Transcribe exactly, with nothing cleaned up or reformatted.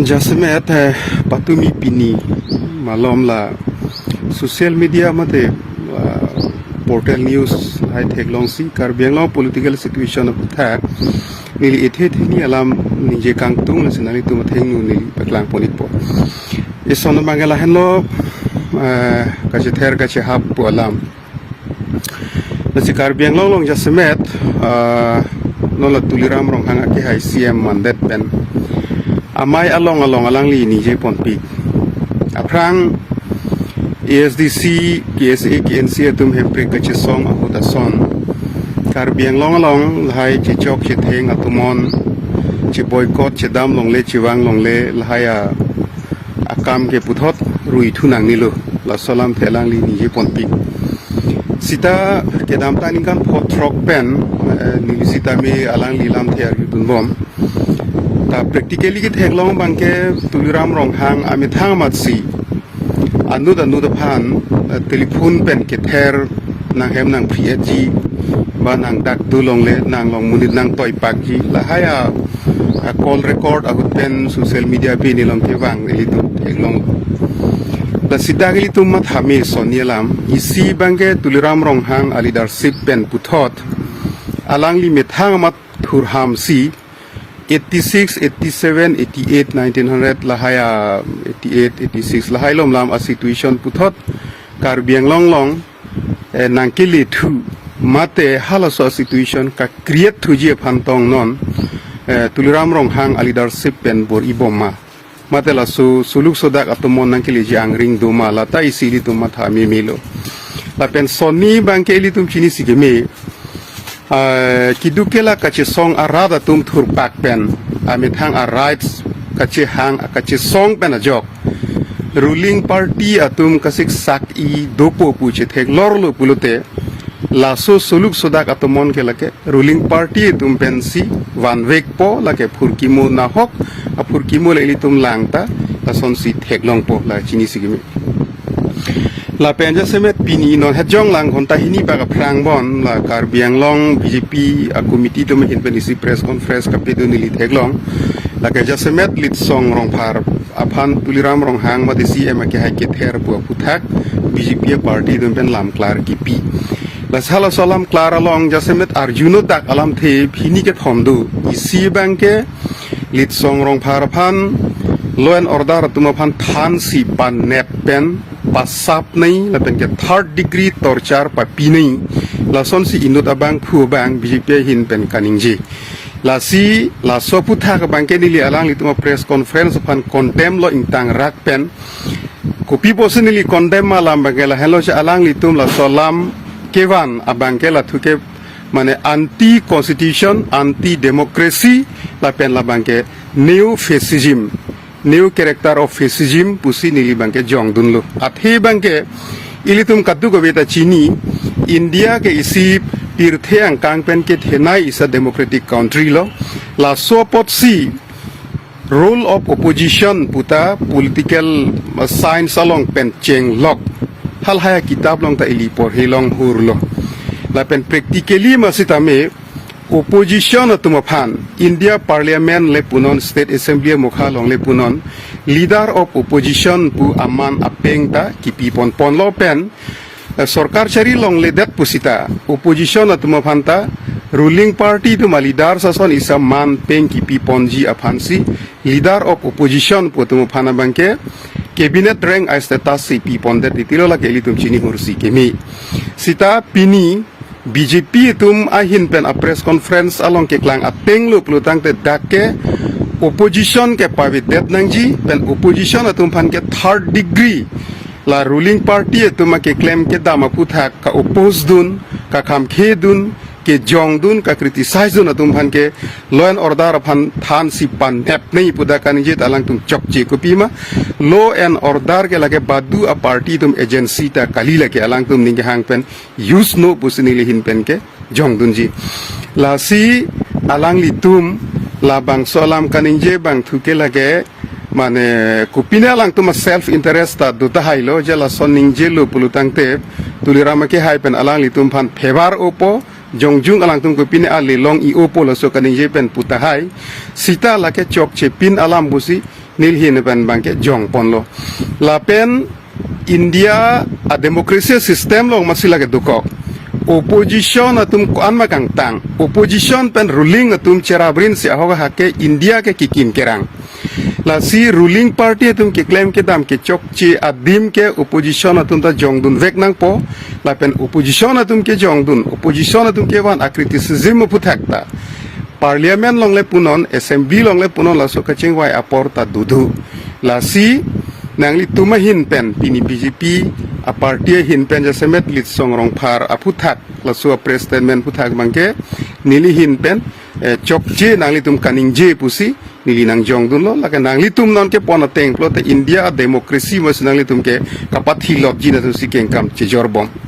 Jasemet eh, patumi pini malom la social media mate ah, portal news lahai theklongsi Karbi Anglong political situation aphuthak neli ethe theni alam ningje kangtung lasi nanglitum athengno neli paklang pon-ikpo. Ison abang lahenlo eh, kachether kachehap pu alam. Lasi Karbi Anglong along jasemet ah, non la Tuliram Ronghang akehai C M mandet pen amei along along alangli ningje ponpik. Aphrang A S D C, K S A, K N C atum hemprek kachesong ahut ason Karbi Anglong along lahai chechok chetheng atomon che boycott chedam longle chevang longle lahai a akam ke puthot rui thu nangnelo, laso alamthe alangli ningje ponpik. Sita kedamtang ningkan pho throk pen eh, neli sitame alangli lamthe arjudunbom. Ta practically ketheklong abangke Tuliram Ronghang amethang amatsi anut anut aphan eh, telephone pen kether nanghem nangphi-etji ba nangdak dolongle nanglong monit nangtoipakji lahai a a call record ahut pen social media pen along kevang ilitum theklong. Lasi dak ilitum mathame sonni alam isi abangke Tuliram Ronghang a leadership pen puthot alangli methang amat thurhamsi eighty six, eighty seven, eighty eight, nineteen hundred lahai a eighty eight, eighty six lahai lom lam a situation puthot Karbi Anglong along eh, nangkele thu mate halaso situation ka-create thuji aphan tong non eh, Tuliram Ronghang a leadership pen bor-ibom ma mate laso suluk sodak atomon nangkeleji angring do ma lata isi ilitum matha memelo. Lapen sonni abangke ilitum chinisi keme eh, keduk ke la kachesong arat atum thurpak pen amethang a rights kachehang kachesong pen ajok ruling party atum kasiksak-i dopo pu chetheklorlo pulote laso suluk sodak atomon ke lake ruling party atum pensi vanvekpo lake phurkimo nahok aphurkimo le ilitum langta lasonsi theklongpo la chinisi keme. Lapen jasemet pini non hetjong lang ghonta hini bak aphrang bon la Karbi Anglong B J P a committee atum ahin pen isi press conference kapedun neli theklong. Lake jasemet Litsong Rongphar aphan Tuliram Ronghang mate C M akehai kether pu aphuthak B J P a party atum pen lam klar kipi. Lasi halaso alam klar along jasemet arjuno dak alamthe hini kethom do. Isi abangke Litsong Rongphar aphan law and order atum aphan thansi panep pen pasapnei lapen ke third degree torture papinei lasonsi inut abangphu abang B J P ahin pen kaningje. Lasi laso aphuthak abangke neli alanglitum a press conference aphan condemn lo ingtangrak pen kopi pusi neli condemn ma alam abangke lahenlo che alanglitum laso alam kevan abangke lathu ke mane anti constitution, anti democracy lapen labangke neo fascism, neo character of fascism pusi neli abangke jongdunlo. Athe abangke ilitum kadokave ta chini India ke isi pirthe angkang pen kethenei isi a democratic country lo. Laso apotsi role of opposition puta political uh, science along pen chenglok halahai akitap along ta ili porhe longhurlo. Lapen practically ma sitame opposition atum aphan India Parliament le punon, State Assembly amokha along le punon, leader of opposition pu aman apeng ta kipi ponponlo pen eh, sorkar chari longledet pusita opposition atum aphan ta ruling party atum a leader ason isi aman peng kipi ponji aphansi leader of opposition pu atum aphan abangke cabinet rank a status si pi pondet titilo lake ilitum chinihursi keme. Sita pini B J P atum ahin pen a press conference along keklang ateng lo pulotangte dak ke opposition ke pavedet nangji pen opposition atum aphan ke third degree la ruling party atum akeklem kedam aphuthak ka-oppose dun, kakhamkhe dun, kejongdun, ka-criticize dun atum aphan ke law and order aphan thansi panepnei pu dak kaningje ta alangtum chokche kopi ma. Law and order ke lake badu a party atum agency ta kali lake alangtum ning kehang pen use no pusi neli ahin pen ke jongdunji. Lasi alanglitum labangso alam kaningje abangthu ke lake mane kopine alangtum a self interest ta do tahailo je lason ningjelo pulotangte Tuliram akehai pen alanglitum aphan favor opo, jongjung alangtum kopine ale long-i opo laso kaningje pen pu tahai. Sita lake chokche pin alam pusi Neli ahin pen abangke jongponlo. Lapen India a democracy system along masi lake dokok. Opposition atum ko-an ma kangtang. Opposition pen ruling atum cherabrin si ahok ahak ke India ke kikim kerang. Lasi ruling party atum keklem kedam kechokche adim ke opposition atum ta jongdun vek nangpo. Lapen opposition atum kejongdun, opposition atum kevan a criticism aphuthak ta Parliament along le punon, Assembly along le punon, laso kachingvai apor ta dodo. Lasi nanglitum ahin pen, pini B J P a party ahin pen jasemet Litsong Rongphar aphuthak, laso a press statement aphuthak abangke neli ahin pen, eh, chokche nanglitum kaningje pusi neli nangjongdunlo. Lake nanglitum non kepon ateng pulote India a democracy masi nanglitum ke kapathi lotji na tusi kengkam chejorbom.